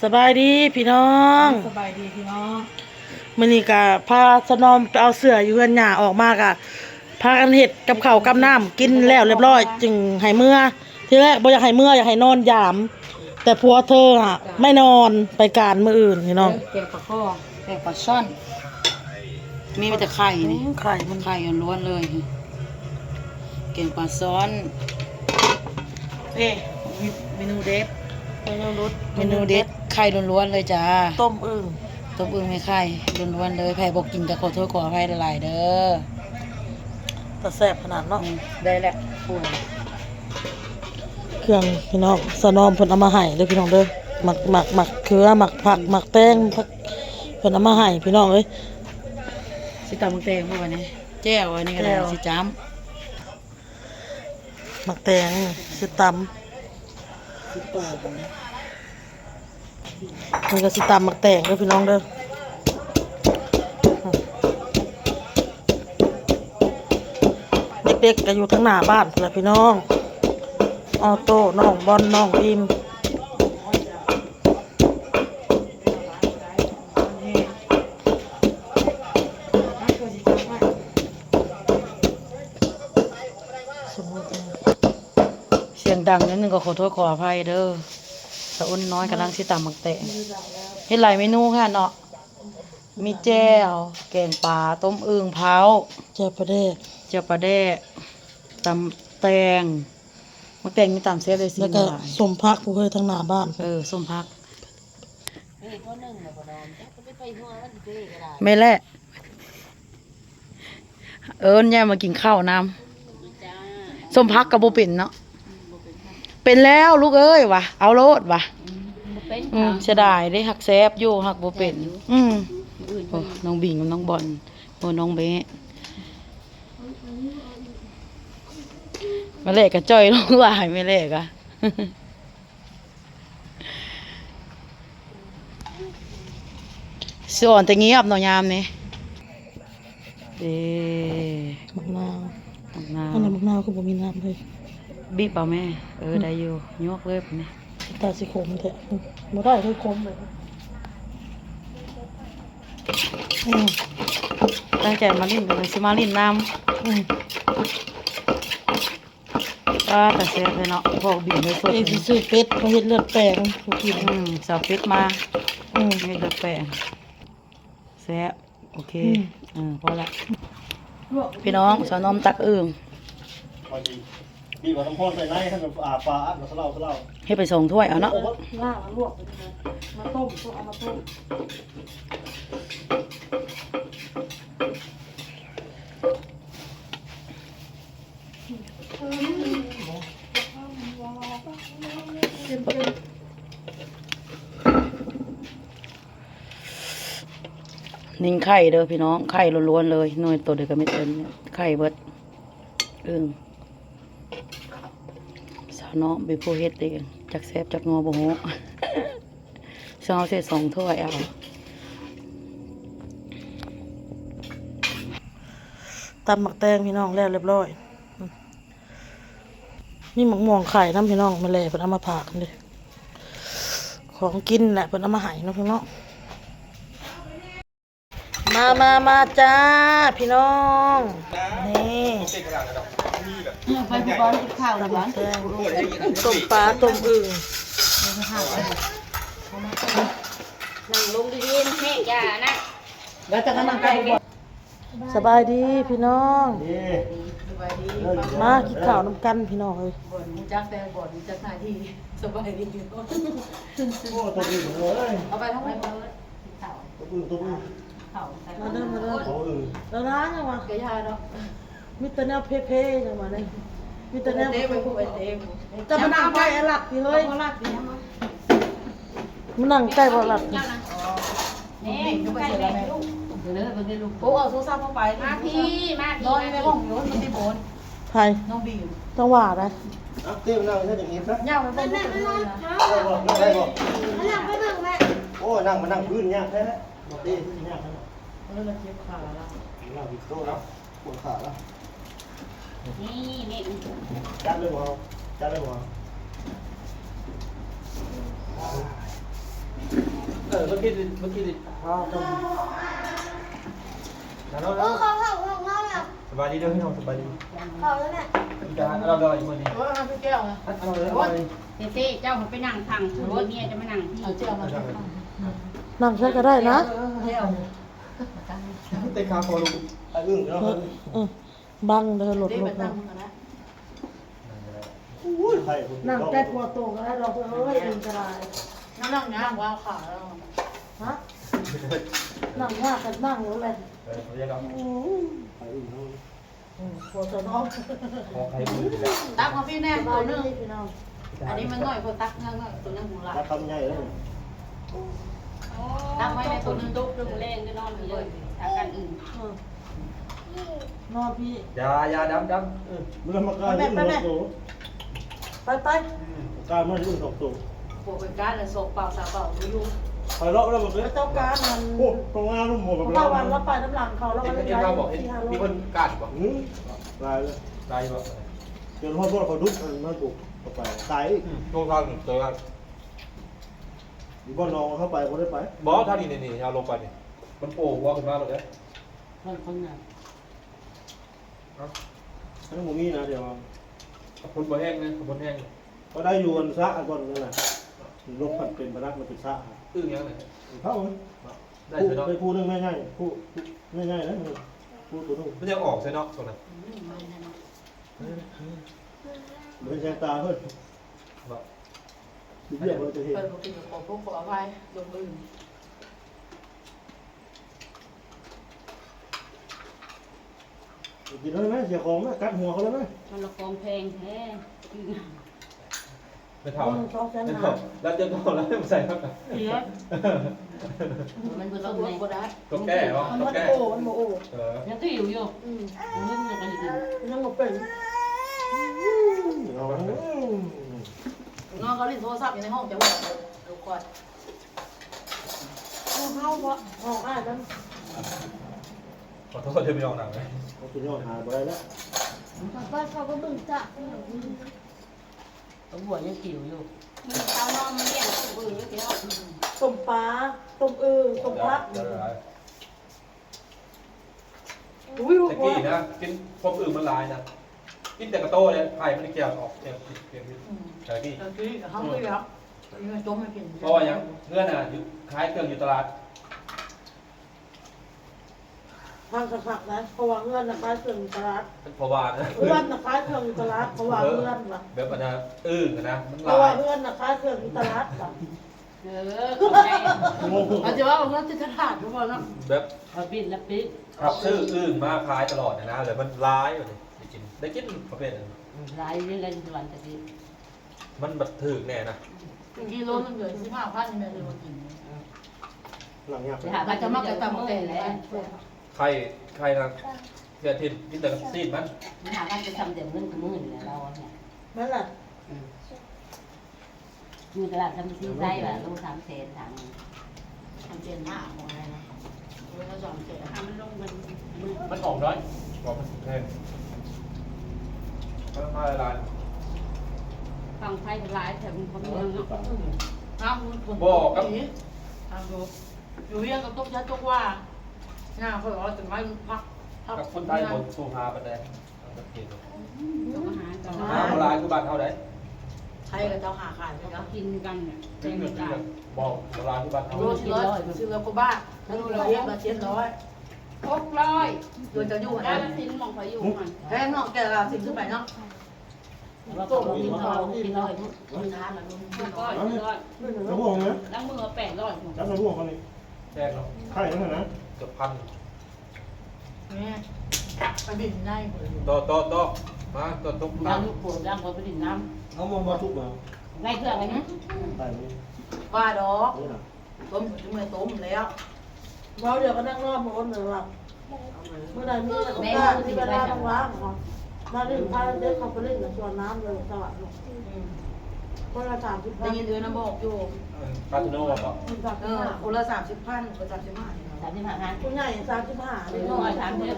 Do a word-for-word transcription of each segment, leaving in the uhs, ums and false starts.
สบายดีพี่น้อง สบายดีพี่น้อง มื้อนี้ก็พาสนอมไปเอาเสื้ออยู่เฮือนย่า ออกมาก็พากันเฮ็ดกับข้าวกับน้ำกินแล้วเรียบร้อย จึงให้เมือ ทีแรกบ่อยากให้เมือ อยากให้นอนยาม แต่ผัวเธออะไม่นอน ไปการมื้ออื่นพี่น้อง แกงปลาข้อ แกงปลาช่อน มีแต่ไข่นี่ อืม ไข่มัน ไข่ล้วนๆเลย แกงปลาช่อน เอ้ย เมนูเด็ด เมนูเด็ด เมนูเด็ด ไข่ล้วนๆเลยจ้า ต้มอึ่ง ต้มอึ่งไม่ไข่ล้วนๆเลย ไผบ่กินก็ขอโทษขออภัยหลายๆเด้อ แต่แซ่บขนาดเนาะ อืม ได้แหละ เครื่องพี่น้อง สนอมเพิ่นเอามาให้เด้อพี่น้องเด้อ หมาก หมาก หมากเขือ หมากผัก หมากแตง ผัก เพิ่นเอามาให้พี่น้องเอ้ย สิตำหมากแตงบ่บัดนี้ แจ่วอันนี้ก็ได้ แจ่ว สิจ้ำ หมากแตง สิตำ สิปอกนะ มันก็สิตำหมากแตงเด้อพี่น้องเด้อ เด็กๆก็อยู่ทางหน้าบ้านพู้นแหละพี่น้อง ออโต้ น้องบอล น้องอิม เสียงดังนิดนึงก็ขอโทษขออภัยเด้อ สะอ้นน้อยกำลังสิตำหมากแตง เฮ็ดหลายเมนูค่ะเนาะ มีแจ่ว แกงปลา ต้มอึ่งเผา แจ่วปลาแดก แจ่วปลาแดก ตำแตง หมากแตงนี่ตำแซ่บเลยสิ แล้วก็ หลาย ส้มผักพู้นเฮ้ย ทางหน้าบ้าน เออ ส้มผัก แม่แหละ เอิ้นยายมากินข้าวนำ ส้มผักก็บ่เป็นเนาะ เป็นแล้วลูกเอ้ยว่ะ เอาโลดว่ะ บ่เป็น อืม เสียดายเด้ หักแซ่บอยู่ หักบ่เป็น แซ่บอยู่ อืม มื้ออื่น โอ้ น้องบิงกับน้องบอล โอ้ น้องเบ้ แม่แหละก็จ่อยลงหลาย แม่แหละก็ สอนแต่เงียบเนาะยามนี้ เด้ หมากนาว หมากนาว อันนั้นหมากนาวคือบ่มีน้ำเลย บีบเอาแม่ เออ ได้อยู่ ยกเลยแม่ ตาสิขมแท้ บ่ได้เลย ขมเลย อืม ตั้งใจมาเล่นกันเลย สิมาเล่นน้ำ อืม ก็แต่แซ่บเลยเนาะ พอบินเลยสด เอ้ย สิซื้อเป็ดมาเฮ็ดเลือดแปลง อืม สาวเป็ดมา อืม เฮ็ดเลือดแปลง แซ่บ โอเค อืม เออ พอละ พี่น้อง สาวนอมตักอึ่ง พอดี มีบ่น้ำร้อนใส่ใน ให้มันอาบปลาอัดมาซะเล่าซะเล่า ให้ไปสองถ้วยเอาเนาะ เอามา ล่างแล้วลวกไปเลย มาต้ม ต้องเอามาต้ม นิ่งไข่เด้อพี่น้อง ไข่ล้วนๆเลย หน่วยโตเดียวก็ไม่เต็มเนี่ย ไข่เบิด อึ่ง สาวน้องเป็นผู้เฮ็ดเอง จักแซ่บจักนัวบ่ฮู้ สาวเฮ็ดสองถ้วยเอา ตำหมากแตงพี่น้อง แล้วเรียบร้อย มีหมากม่วงขายนำพี่น้อง แม่แหล่เพิ่นเอามาฝากเด้อ ของกินแหละเพิ่นเอามาให้เนาะพี่น้อง มา มา มาจ้าพี่น้อง นี่ ไปผู้บ้านกินข้าวนะบ้าน ตำแตง ต้มปลา ต้มอึ่ง นั่งลงดีๆ แม่อย่านะ แล้วจะนั่งใกล้ สบายดีพี่น้อง เด้ มากินข้าวนำกันพี่น้องเอ้ย บ่นรู้จักแต่บ่นรู้จักหน้าที่ สบายดี โอ้ ตัวอื่นเลย เอาไปทั้งหมดเลย ตัวอื่น ตัวอื่น ข้าว มาเด้อ มาเด้อ โอ้ เออ แล้วร้านยังวะ กะยาเนาะ มีแต่แนวเพ่ๆยังวะเนี่ย มีแต่แนว เต้ไปผู้ไปเต้ จะมานั่งใกล้ไอ้หลักสิเฮ้ย เอาหลักสินะ มานั่งใกล้บ่หลัก นี่ นี่ ก็ไปเจอแล้วแม่ เดี๋ยวเด้อ เดี๋ยวเด้อลูก โอ้ เอาโทรศัพท์เข้าไป มาพี่ มาพี่ นอนในห้องอยู่ มันติดโบน ไผ น้องบีม จังหวะใด อ่ะ เต้มานั่งใช่อย่างนี้ซะ ย่ามันเป็น นั่ง นั่ง นั่ง นั่ง ได้บ่ นั่งไปเบิ่งแม่ โอ้ นั่งมานั่งพื้นยากแท้ บ่เต้พื้นยากแท้ เออ เราเจ็บขาแล้ว เราผิดโต๊ะแล้ว ปวดขาแล้ว นี่ นี่ จัดเลยบ่ จัดเลยบ่ อื เมื่อกี้เมื่อกี้ ข้าวต้ม แล้วเรา เขาเขาเขาเขาเนี่ย สบายดีเด้อพี่น้องสบายดี เขาแล้วเนี่ย จะเราเราอีกมื้อนี้ ว่าเอาไปแก้วนะ อันเราเลยเอาไป เต้เต้เจ้าไปนั่งทางคุณเมียจะมานั่งที่ เอาแก้วมา นั่งใช้ก็ได้นะ แก้ว เตะขาคอลงอ่ะอึ้งแล้ว เออบังเด้อหลด ได้ หล ไป ด ตั้งมือกันนะ อุ้ยใคร นั่งแต่ปวดตัวก็ได้เราเอ้ยอันตราย นั่งนั่งย่างว่าขาแล้ว ฮะนั่งยากกันนั่งแล้วแหละ เออเขาเรียกว่า อืมอืมปวดตัวน้อง ขอใครมือแล้ว ตักมาพี่แน่ ส ตั บา วย หนึ่ง ดีพี่น้อง อันนี้มันหน่อยคนตักเงอะๆตัวหนึงของเรา รักคำใหญ่เลย ตักไว้ในตัวหนึ่ง ตุ๊กดูแรงก็นอนเลยทางการอื่น อืมนอนพี่ ยา ยาดำดำเออ มันมาการที่หนึ่งตัว ไปไป การมาที่หนึ่งสองตัว หัวเป็นการเลยศพเป่าสาวเป่าไม่อยู่ ใครเลาะแล้วมันก็ พระเจ้าการมัน โอ้ตรงหน้าลุ่มหัวกับ พระ เรา วันเราไปน้ำหลังเขาแล้ว เห็น มัน เห็น ย้าย เราบอกเห็น ที่ฮาโล มีคนกัดบอก อืมตายเลย ตายบอก จนพ่อพ่อเขาดุดมันมาปลุกเข้าไปตายอีก อืมช่วงทางเจอกัน อีบ้านน้องเข้าไปเขาได้ไป บอสท่านี่นี่นี่เอาลงไปนี่มันโผล่หัวขึ้นมาเลยเด้อ คนคนน่ะ ทั้งหมดนี้นะเดี๋ยว ขอบคุณบ่แห้งนะขอบคุณแห้ง ก็ได้อยู่อันซะอันบนนั่นแหละลบผันเป็นพนักมันเป็นซะ อึ้งยังไง เท่านั้น ได้ใช่เนาะ ไปพูดเรื่องง่ายๆพูดง่ายๆนะพูดตัวนึง มันยังออกใช่เนาะส่วนนั้น ไม่ใช่ตาเฮ้ย บอก เรียกมันจะเห็น เปิดปกติขอพวกขออภัยลงอื่น กินแล้วไหมเสียของไหมกัดหัวเขาแล้วไหม มันละกองแพงแท้ ไม่เท่าไม่เท่าแล้วจะเท่าแล้วใส่ครับ เสีย มันผสมใน บ่ได้ ตัวแก้เหรอ มัน ตัว มัน แก้ โอ้มันโอ้ เออ ยังก็อยู่อยู่ อืม มันยังก็อยู่ ยังบ่เป็น เอา นอนเขาเล่นโทรศัพท์อยู่ในห้องจะว่าลูกคอย เอาเข้าเพราะห้องอ้ายมัน ขอโทษเดี๋ยวพี่น้องหนังเลย เอาสุดยอดหาบ่ได้แล้ว บ้านเขาก็เบิ่งจ้ะ ตัวหัวยังจิ๋วอยู่ มันเต้านอนมันเลี้ยงคนอื่นไม่เสีย ต้มปลาต้มอึ่งต้มผัก เดี๋ยวเดี๋ยว อุ้ย ตะกี้นะกินพวกอื่นมันหลายนะกินแต่กระโต้เลยไข่มันเกี่ยวออกเกี่ยวเกี่ยวแต่กี้ ตะกี้เขาไม่รับนี่มันจมไม่กิน เพราะว่ายังเพื่อนอ่ะอยู่ขายเครื่องอยู่ตลาด ทางสักพักนะเพราะว่าเฮือนน่ะขายเครื่องอยู่ตลาด เพราะว่านะ เฮือนน่ะขายเครื่องอยู่ตลาดเพราะว่าเฮือนว่ะ แบบอันนั้นอึ้งอะนะมันห เพราะว่า ลาย เฮือนน่ะขายเครื่องอยู่ตลาดว่ะ เออเขาได้ อาจจะว่าเราจะถนัดหรือเปล่าเนาะ แบบ เขาบินแล้วปิด ขับซื้ออึ้งมาขายตลอดนะนะเลยมันหลายอยู่นี่ได้กินได้กินประเภทนั้น หลายเรื่องกันวันตะกี้ มันบัดถืกแน่นะ กิโลนึงเหลือสิบห้าพันแม่เลยมากิน หลังเนี้ย ไปหาบ้านจะมากระตำแต่แล้ว ไข่ไข่นะเสียทินกินแต่กับซีดมัน หาบ้านจะทำเดี๋ยวเงินกับมื่นแล้วเราเนี่ย นั่นแหละ อยู่ตลาดทำซีไส้แบบโลสามแสนสาม สามเจ็ดห้าของอะไรนะเออสามเจ็ดห้ามันลงมัน มันออกน้อยบอกมันแพงมันมาหลาย ฟังไทยหลายแถวเขาเมืองเนาะ ห้ามคน บอกครับ ห้ามดูอยู่เวียงกับตกยัดตกว่าหน้าเขาบอกว่าจะไม่พักพัก กับคนไทยบนสูหาไปได้ เขามาหากัน หาโบราณคือบ้านเท่าไหร่ ไทยกับเจ้าหาขายไป เขา แล้ว กินกันเนี่ย ถึงเงินที่แบบบอกโบราณคือบ้านเท่า โลสี่ร้อยซื้อแล้วก็บ้าทั้งโลเย็บมาเจ็ดร้อย หกร้อย โดยจะอยู่ ได้ นะ ละสินมองไปอยู่มัน แพงเนาะแกละสิบขึ้นไปเนาะ ว่าเขากินเขากินร้อย คนทานละลุง หกร้อยสี่ร้อย กระบวงนะ ล้างมือแปดร้อย จับกระบวงเขานี่ แพงเนาะ ไข่นั่นนะ เกือบพัน แม่ไปบินได้ ต่อต่อต่อมาต่อตก ล้างลูกโป่งล้างก็ไปดื่มน้ เอามองมาทุกมา ำไล่เพื่อนไปนะ ไข่มัน ว่าดอก นี่นะ ต้มเมื่อต้มแล้ว เราเดี๋ยวก็นั่งรอบโน้นเลยว่ะเมื่อใดมีโอกาสที่เวลาว่างๆเนาะมาเล่นพาเด็กเขาไปเล่นกับสวนน้ำเลยสวัสดิ์เนาะคนละสามสิบ ได้ยินเอือนนะบอกอยู่ คาสิโนบอก คุณสาม เอ สิบ อ ห้า คนละสามสิบพันคนสามสิบห้า สามสิบห้าพัน คุณใหญ่สามสิบห้า เล็กน้อยสามสิบ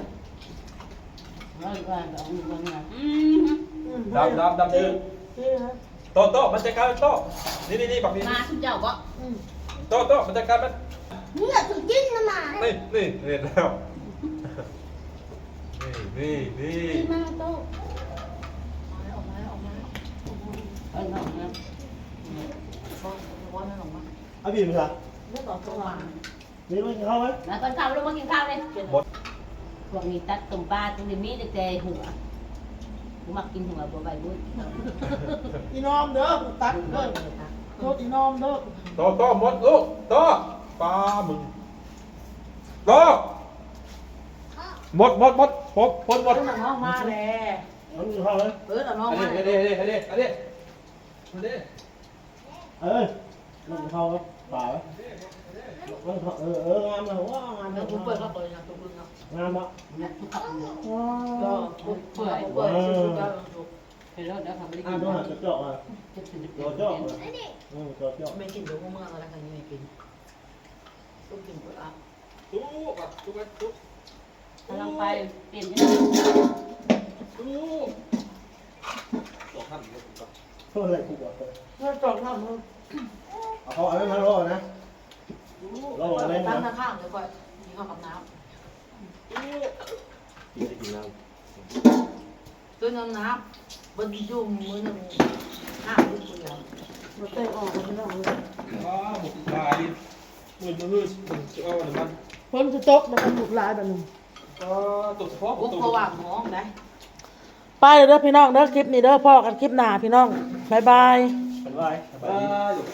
ร้อยกว่าเอาเงินมา ดำดำดำยืด ที่ฮะ โต๊ะโต๊ะมันจะกลายเป็นโต๊ะนี่นี่นี่บักนี่ มาสุดเจ้าบ่ อืม โต๊ะโต๊ะมันจัดการมัน มึงอย่าถึงกินนะหมา นี่นี่เห็นแล้ว นี่นี่นี่ กินมันโต๊ะ ออกมาออกมา เออน้องนะ ว่ามันออกมา เอาบีบเลย เลือดออกตรงมา นี่มันเข้าไหม มาตอนเช้าลูกมากินข้าวเลย หมด พวกนี้ตัดต้มปลาตรงนี้มีแต่หัวกูมักกินหัวบัวใบบุ้ย อีน้อมเด้อกูตัดเด้อโทษอีน้อมเด้อ โต๊ะโต๊ะหมดลูกโต๊ะปลามึงโต๊ะหมดหมดหมดหมดหมดหมด เออน้องมาแล้ว มันมีเข้าไหม เออเอาน้อง อัน มา นี้อันนี้อันนี้อันนี้อันนี้อันนี้ เออมันเข้าไหมปลาไหมมันเข้าเออเอองามเลยว่างามเล แล้ ยว กูเปิดเข้าไปนะตัวมึงเนาะ งามอ่ะ เนี่ยทุกคำเลย ก็เปิดเปิดสุดๆก็ เห็นแล้วเดี๋ยวทำไม่ได้ อ่ะ กิน ต้องหาตัวเจาะอ่ะ จะเป็นจะ ตัว เป็น เจาะอ่ะอืมตัวเจาะ ไม่กินเดี๋ยวพวกมึงเอาอะไรกันยังไงกินลูกกินกูอ่ะ ตู้ปัดตู้ปัดตู้ กำลังไปเปลี่ยน ตู้สองพันเดียวผมก็ เท่าไหร่กูบอก เพื่อจองน้ำมึง เอาเขาเอาไว้มารอนะรอไว้ ตั้ง นะ ข้างๆเดี๋ยวก่อนมีข้าวกับน้ำ ตู้ กินได้กินน้ำ ตัวน้ำน้ำบนจุ่มมือหนึ่งห้าลูกเดียว มาเตะออกกันแล้ว ว้าวหมกปลาดิ มือมือมือจะเอาน้ำมัน ฝนจะตกแล้วก็หมุดลายแบบนึง ก็ตกเฉพาะ พวก ตก เขาหวานหอมได้ ไปเลยเด้อพี่น้องเด้อคลิปนี้เด้อพ่อกันคลิปหน้าพี่น้องบายบาย เป็นไร ปลาอยู่